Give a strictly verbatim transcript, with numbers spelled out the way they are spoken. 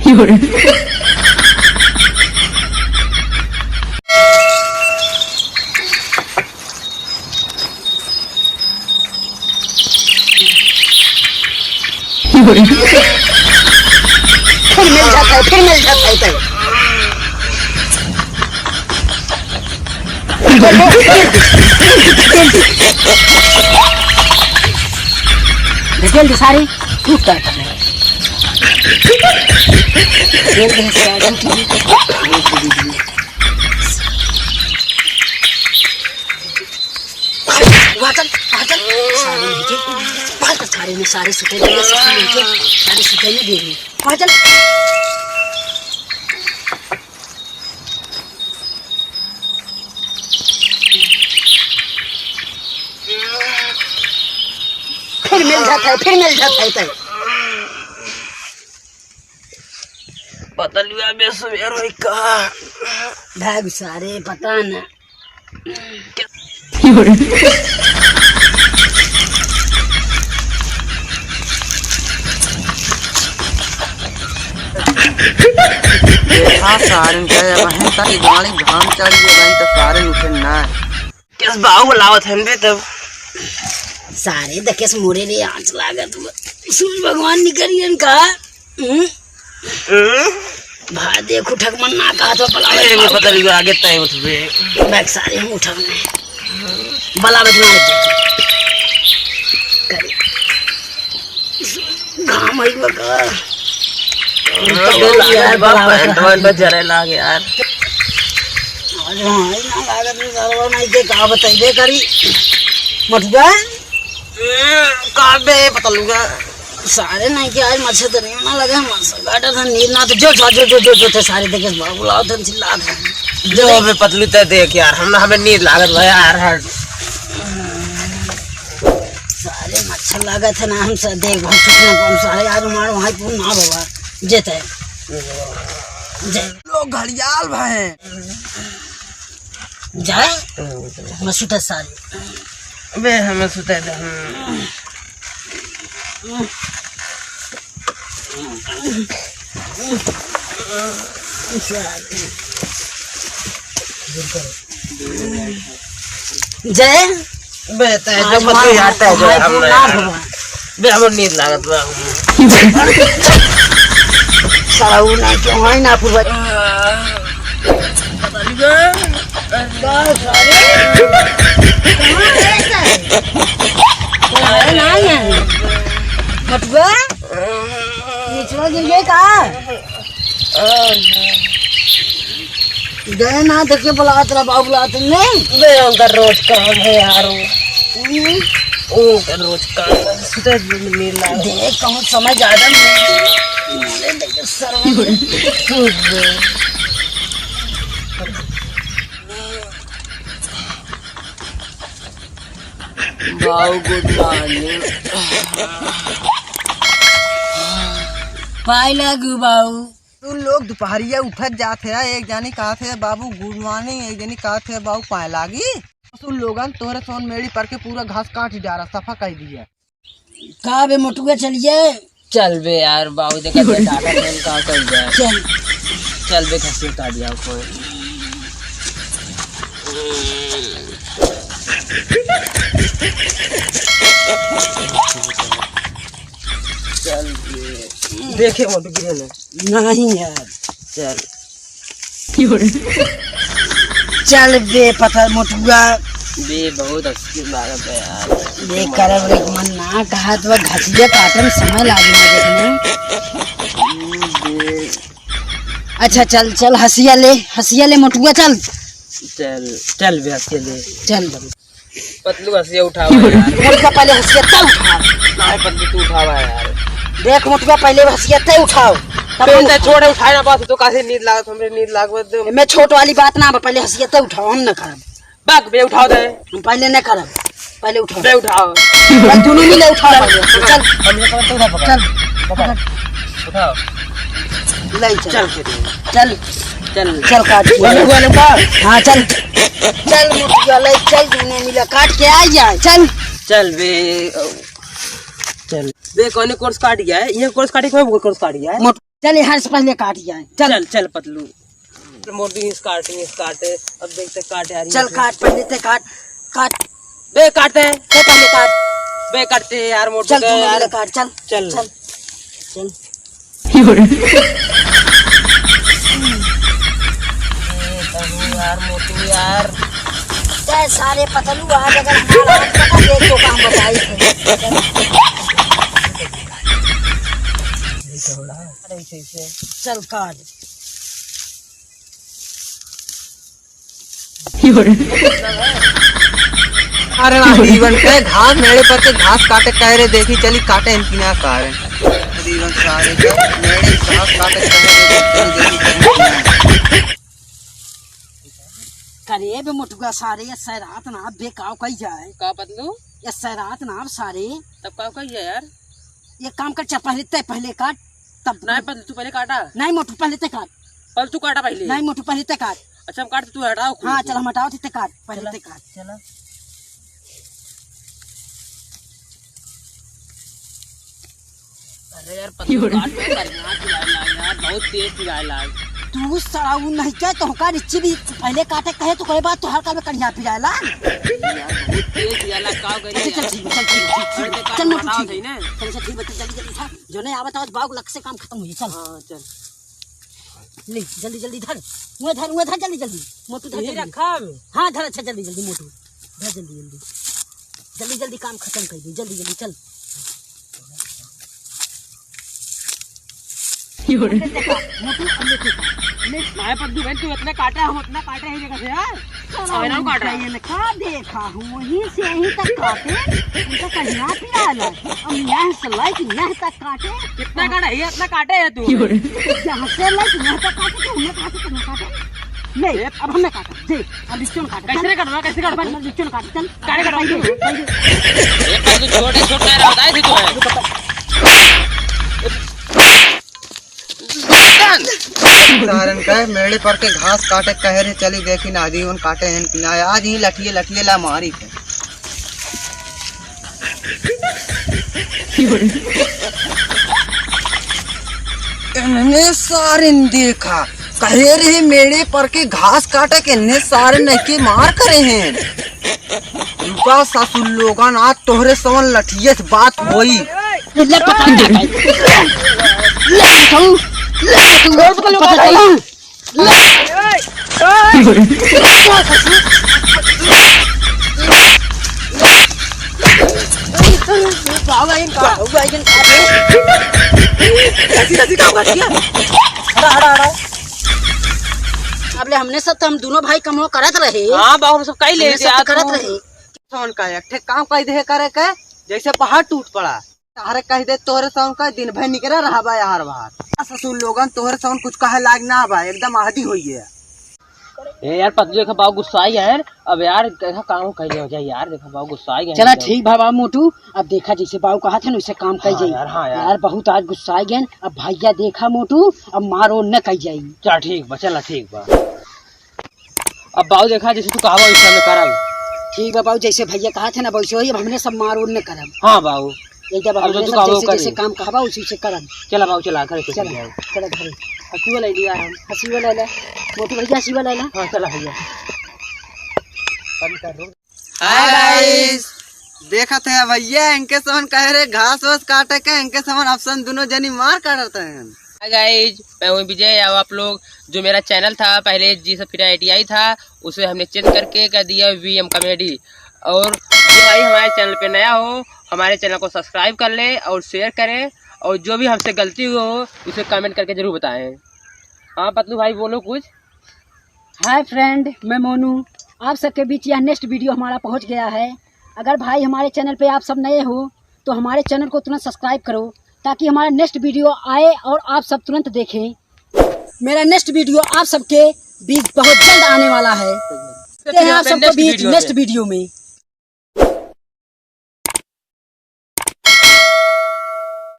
फिर मिल जाता है, फिर मिल जाता है, तय। ढकेल दे सारे, टूट जाता है। ढकेल दे सारे, टूट जाता है। वाचन, वाचन। सारे नीचे, वाचन, सारे में सारे सुते देंगे, सारे नीचे, सारे सुते नहीं देंगे। वाचन। फिर मिल जाता है, फिर मिल जाता है, तय। पता नहीं, अबे सवेर होई का। भाग सारे, पता ना। देखा सारन के, अब हैं तारी गाड़ी घाम चढ़ गई, अब हैं तो सारन उठे ना। केस बाऊ बुलावत हन बे तब। सारे दकेस मोरे रे आँच लागत हुआ। सूरज भगवान निकल गए इनका। हम्म? हम्म? भाई देखो ठक मन ना कहा तो बुलावत ए, मैं बाऊ। पता नहीं आगे तय उठबे। बैग सारे हम उठा नहीं। बला बजना है। करे। घाम आई बा का। हाँ, तो बे, लागत यार, बा, बला पैंट बजना। वैंट जरे लाग यार। आज हाँ, ई ना लागत में गड़बड़ नहीं के का बताइबे करी। मटुआ? हम्म, का बे, पता लुगा। सारे नहीं के आज मच्छरदानी ना लगे, मच्छर काटा था, नींद ना तो जो, जो, जो, जो, जो, जो थे सारे देखे, बुलाओ थे, चिल्ला थे। जो बे पतलू ते देख यार, हम, हमें नींद लागत बा यार, हट। सारे मच्छर लागत है ना, हम सब देख, हम सुतने को हम सारे आज हमारे वहाँ पर ना बाबा, जेते। जे। लोग घड़ियाल भाई। जाए? हम्म। मैं सुते सारे। बे, हमें सुते दे, हम्म। जय। बे, तय जो आज मत मार, यार, तय जो मार, हम ना ना यार। भगवान। बे, हमर नींद लागत बा। साला उ ना क्यों है ना पूरा। अरे ना है। मटुआ? निचवा गिर गए का? गए ना देखे बुलात रहा बाबू बुलात नहीं। बे, उनका रोज काम है यार। हम्म। उनका रोज काम है। सुते दिन में नींद लाग। देख, कहूँ समय ज्यादा मिल गया। मोरे देखे सरवा। बाऊ, good morning। पाए लागू बाऊ। तू लोग दुपहरिया उठत जात है, एक जानी कहत है, "बाबू, good morning," एक जानी कहत है, "बाबू, पाए लागी।" तू लोगन तोहरे सोन मेड़ी पर के पूरा घास काट डारा, सफा कर दिया। का बे मोटुआ, चलिए? चल बे यार, बाबू देखा दे, टाटा फोन का कर जाए। चल। चल बे, घास काट दिया कोई। चल बे। देखे मोटू गिरे ले। नहीं यार। चल। चल बे पत्थर मोटुआ। बे बहुत अच्छी लागत है यार। बे करब रे मन ना कहा तो घसिया काटे में समय लागे ना देखने। बे। अच्छा चल चल हसिया ले, हसिया ले मोटुआ चल। चल, चल बे हसिया ले। चल। पतलू हसिया उठावा यार। मोटुआ पहले हसिया तय उठाओ। नहीं पतलू तू उठावा यार। देख मोटुआ पहले हसिया तय उठाओ। तब बे हम ते छोड़ उठाए ना बात तो काहे नींद लागत हमरे नींद लागत दे। मैं छोट वाली बात ना बा, पहले हसिया तय उठाओ हम ना करब। बाक बे उठाओ दे। हम पहले ना करब। पहले उठाओ। बे उठाओ। बस दोनों मिले उठाओ पहले। चल। हम ये करते उठा पकड़। चल। पकड़। उठाओ। ले चल। चल के दे। चल। चल। चल काट। वाले, वाले का? हाँ, चल। चल, मोटू वाले, चल, दोनों मिला काट के आ जाए, चल। चल बे, चल। बे, कौन course काट गया है? ये course काटे, कोई course काट गया है? मोट- चल, यहाँ से पहले काट जाए। चल। चल, चल पतलू। मोटू इस काट, इस काटे। अब देखते काट यार, चल इसे। काट, पहले ते काट, काट। बे काटते हैं। ते पहले काट। बे काटते हैं यार, मोटू चल, का तू यार। पहले काट, चल। चल। चल। चल। यार मोटू यार। ते सारे पतलू आज अगर हमारा हाथ पकड़ ले तो काम बताई। चल काट। अरे वाह, जीवन के घास मेरे पर के घास काटे कह रहे, देखी चली काटे इनकी ना सारे। जीवन सारे के मेरे घास काटे कह रहे, देखी चली देखी काटे। करे बे मोटुआ सारे, ये सैरात ना बे काव कही जाए। का बदलू? ये सैरात ना सारे। तब काव कही जाए यार? ये काम कर, चा पहले ते पहले काट, तब नहीं बदलू, तू पहले काटा। नहीं मोटू, पहले ते काट। पहले तू काटा पहले। नहीं मोटू, पहले ते काट। अच्छा, हम काट, तू हटाओ खुद हाँ, को। चल, हम हटाओ, ते काट, पहले चला, ते काट। चला। अरे यार, पतलू काट, बहुत बढ़िया पिराए लाग यार, बहुत तेज पिराए लाग। तू सड़ाऊ नहीं क्या, तो का रिच्ची भी पहले काटे कहे, तो कोई बात, तो हर काम में कढ़िया पिराए लाग। यार, बहुत तेज पिराए लाग, का करी अच्छा, चल, यार? ठीक है, चल, ठीक है, ठीक है। अरे, तो चल, मोटू, बताओ ठीक है। सही ना। चल, चल, ठीक है, चल, जल्दी, जल्दी उठा। जो नहीं आवत, आवत, बाऊ लग से काम खत्म हुई, चल। हाँ, चल। ले, जल्दी, जल्दी धर। उहे धर, उहे धर, जल्दी, जल्दी। मोटू धर, यही जल्दी। रखा हमें। हाँ, धर, अच्छा, जल्दी, जल्दी, मोटू। धर, जल्दी, जल्दी। जल्दी, जल्दी काम खत्म कर दे, जल्दी, जल्दी, चल। मोटू, अब लेके जा। ले। नहीं, पद्दू भाई, तू इतना काटा, हम उतना काटे हैं जगह से, हाँ? सारा सारे नाम काट रहा है। ये का देखा हूँ, वहीं से यहीं तक काटे, उनका कहीं ना पिराला। अब यहाँ से लाइक यहाँ तक काटे। कितना काटा है? इतना काटे है तू। यहाँ से लाइक यहाँ तक काटे, तो हमने काटे, तुमने काटे। ले, अब हमने काटा। दे, अब रिक्शा में काटे। कैसे काटना? कैसे काटना? अब रिक्शा में काटे, चल। काटे काटो। भाई, भाई, भाई। ये पद्दू छोटे, छोटे रहा, बताए थे तू है। सारन का मेड़े पर के घास काटे कहे रहे, चली देखी ना, आदि उन काटे हैं कि ना, आज ही लठिए लठिए ला मारी थे। इन्हने सारे न देखा, कहे रहे मेड़े पर के घास काटे के, इन्हने सारे न के मार करे हैं। रुका ससुर लोगन, आज तोहरे सवन लठिए से बात होई। ले पता नहीं क्या है। ले तू, ले तू, पता चला। ले। बाबा, इनका हुआ, इनका। ऐसी, ऐसी क्या बात किया? हटा, हटा, हटा। अब ले हमने सब तो हम दोनों भाई कमवा करत रहे। हाँ, बाबू, हम सब कई ले हमने सब तो करत रहे। कौन का एक ठे काम कई दे करे के, जैसे पहाड़ टूट पड़ा। तारे कह दे, तोहरे साउन का दिन भर निकरा रहा बा यार बाहर। आ ससुर लोगन, तोहरे साउन कुछ कहे लाग ना बा, एकदम आदि होइए। ए यार, पतलू देखा, बाबू गुस्सा आई गए हैं। अब यार, देखा, काम कर लिया जाए यार, देखा, बाबू गुस्सा आई गए हैं चला, एकदम। ठीक बा, बाबू मोटू, अब देखा, जैसे बाबू कहा था ना, वैसे काम कर हाँ जाइए। यार, हाँ यार। यार, बहुत आज गुस्सा आई गए हैं। अब भैया देखा मोटू, अब मारो न कह जाई। चल, ठीक बा, चला, ठीक बा। अब बाबू देखा, जैसे तू कहबा, वैसे हमें करब। ठीक बा बाबू, जैसे भैया कहा थे ना, वैसे होई, अब हमने सब मार उर न करब। हाँ बाबू। एकदम अब हमने जो तू सब कहबा, जैसे, वो जैसे करी। काम कहबा, उसी से करब। चला बाबू, चला, घर से चला, चल जाओ। चला घर। हसीवा ले लिया हम। हसीवा ले ले। मोटू भैया, हसीवा ले ले। हाँ, चला भैया। बंद कर, रुक। Hi guys, देखत है भैया, इनके समन कहे रहे घास वास काटे के, इनके समन आप सब दोनों जनी मार काटत हैं। Hi guys, मैं हूँ विजय। और आप लोग जो मेरा चैनल था पहले, जी सब फिर आई टी आई था, उसे हमने चेंज करके कर दिया वी एम कॉमेडी। और जो भाई हमारे चैनल पे नया हो, हमारे चैनल को सब्सक्राइब कर ले और शेयर करें, और जो भी हमसे गलती हो, उसे कमेंट करके जरूर बताएं। हाँ पतलू भाई, बोलो कुछ। हाय फ्रेंड, मैं मोनू। आप सबके बीच यह नेक्स्ट वीडियो हमारा पहुंच गया है। अगर भाई हमारे चैनल पे आप सब नए हो तो हमारे चैनल को तुरंत सब्सक्राइब करो, ताकि हमारा नेक्स्ट वीडियो आए और आप सब तुरंत देखें। मेरा नेक्स्ट वीडियो आप सबके बीच बहुत जल्द आने वाला है। तो मिलते हैं आप सबको बीच नेक्स्ट वीडियो में।